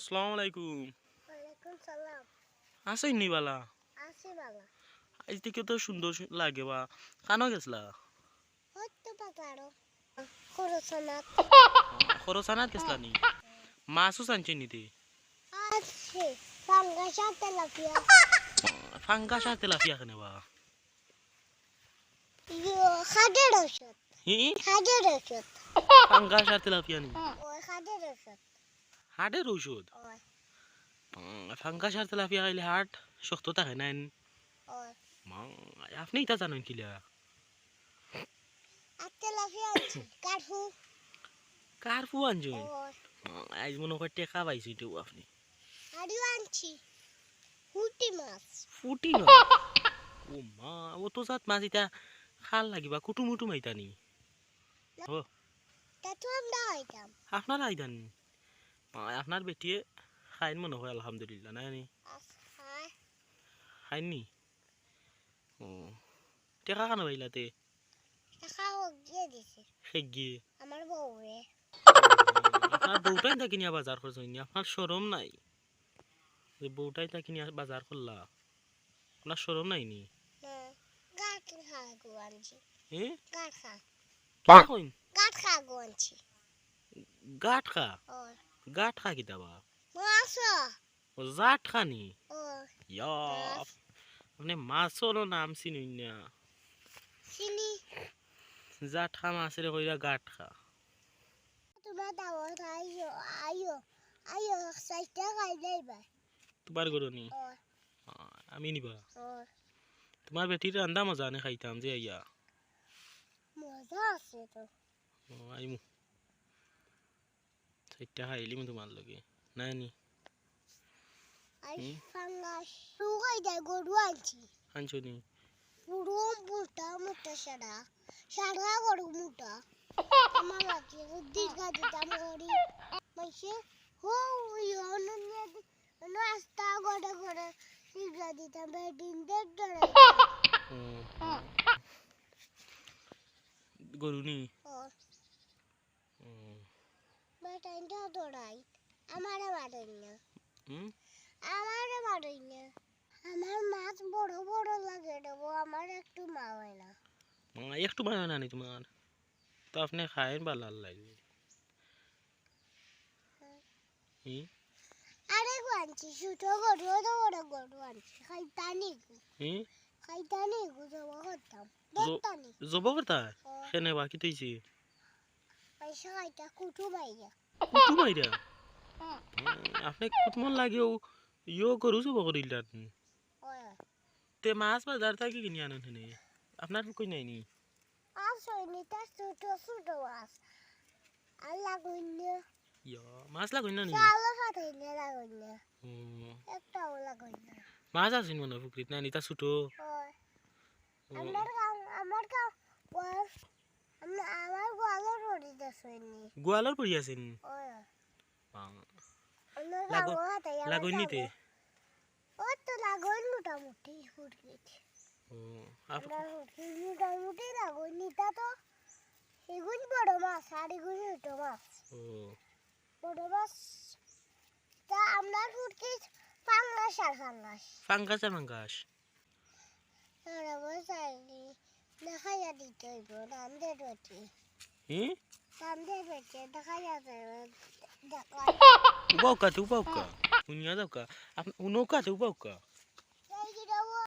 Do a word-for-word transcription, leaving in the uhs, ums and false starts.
আসসালামু আলাইকুম। ওয়ালাইকুম সালাম। আছইন নি বালা? আছি বালা। আইজ দেখি তো সুন্দর সু-, লাগে বা। কানো গেছলা? হয়তো বাজারো। খরচানাত। খরচানাত গেছলা নি? মাছ উছ আনছইন নি তে? আছে, পাঙ্গাস আর তেলাপিয়া। পাঙ্গাস আর তেলাপিয়া কেনে বা? ইয়ো, হার্টের ঔষধ। হি? হার্টের ঔষধ। পাঙ্গাস আর তেলাপিয়া নি? ওই হার্টের ঔষধ। হার্টের ঔষধ? ওই। উম, পাঙ্গাস আর তেলাপিয়া খাইলে হার্ট শক্ত থাকে না নি? ওই। মা, আপনে ইতা জানইন কিলা? আর তেলাপিয়া আনছি, কার্পু। কার্পু আনছইন? ওই। মা, আইজ মনো কয় টেকা পাইছইন আপনে। আরও আনছি, পুটি মাছ। পুটি মাছ? ও মা, অত জাত মাছ ইতা খার লাগিবা, কুটুম উটুম আইতা নি? না। ও। তা তো আমরা আইতাম। আপনারা আইতা নি? আ, আপনার বেটিয়ে খাইন মনো কয় আলহামদুলিল্লাহ, না নি? আস-, হ্যাঁ। খাইন নি? ও। টেকা কানো পাইলা তে? টেকা হগিয়ে দিছে। হেগিয়ে? আমার বউরে। আপনার বউটাই তা কিনিয়া বাজার করছইন নি? আপনার শরম নাই? যে বউটাই তা কিনিয়া বাজার করলা? আপনার শরম নাই নি? না, গাটখা গু আনছি। এ? গাটখা। কিতা কইন? গাটখা গু আনছি। গাটখা? ওই। গাটখা কিতা বা? মাছ। ও, জাটখা নি? ও। ইয়া, মাছ। আপনে মাছরও নাম চিনইন না। চিনি। জাটখা মাছরে কইরা গাটখা। তুমার দাওয়াত আইও, আইও, আইও, চাইরটা খাই যাইবা। তুমার ঘরো নি? ও। আ, আমি নিবা? ও। তুমার বেটির রান্দা মজা নে খাইতাম যে আইয়া। মজা আছে তো। ও, আইমু। চাইরটা খাইলিমু তুমার লগে। না নি? আই হুম? ফাঙ্গাস। সুগাই দে গরু আনছি। আনছো নি? পুরো মোটা মোটা সারা। সারা গরু মোটা। আমার লাগে দীর্ঘা দিতাম করি। মাইসে হো ইয়ো নুনিয়া দি-, রাস্তা গড়ে গড়ে দীর্ঘা দিতাম, বেডিন দেখ ডরে। হুম। গরু নি? ও। হুম। বেটাইন তো ডরাই। আমারে মারইন না। হুম? আমারে মারইন না। আমার মাছ বড় বড় লাগে রে বউ, আমার একটু মা হয় না। মা একটু মা হয় না নি তুমার? তো আপনে খাইন বালা লাগে। হুম। হুম? আরে গু আনছি, ছোট গরু, অত বড় গরু আনছি। খাইতা নি গু। হুম? খাইতা নি গু, জব করতাম। জ-, দেখতা নি। জব করতা? ও। কেনে বা, কিতা অইছে? পয়সা খাইতা, কুটু মাইরা। কুটু মাইরা? হুম। হুম, আপনে কুটুমর লাগেও ইয়ো গরু জব করিলাইন। ওই। তে মাছ বাজার থাকি কিনি আনইন কেনে? আপনার পুকুর নাই নি? মাছ অইনি, তা ছোট ছোট মাছ। আর লাগইন না। ইয়া, মাছ লাগইন না নি? চালো ফাটাইলে লাগইন না। হুম। একটাও লাগইন না। মাছ আছে মনে হয় পুকুরিত, না নি? তা ছোট। ওই। ও। আমার গাঁও, আমার গাঁও, ওই, আমা-, আমার গোয়ালর পড়ি আছে নি। গোয়ালর পড়ি আছে নি? ওই। বাং। আমার লাগো-, গাঁও হাতে, আমার লাগইন নি তে? গাঁও। ও তো লাগইন মোটামুটি হুরকিত। ও, আপ- আমরা হুরকিত মোটামুটি লাগইন নি, তা তো এগুন বড় মাছ, আর এগুন ছোট মাছ। ও। বড় মাছ। তা আমরা হুরকিত পাঙ্গাস আর পাঙ্গাস। পাঙ্গাস আর পাঙ্গাস। আর আমার চাইনি দেখাইয়া দিতে হইব, রান্ধে রুটি। হুম? রান্ধে রুটি দেখাইয়া দেবে, দেখা। উবাউক্কা তে উবাউক্কা। হুনিয়া যাউক্কা। আপ-, উনউক্কা তে উবাউক্কা।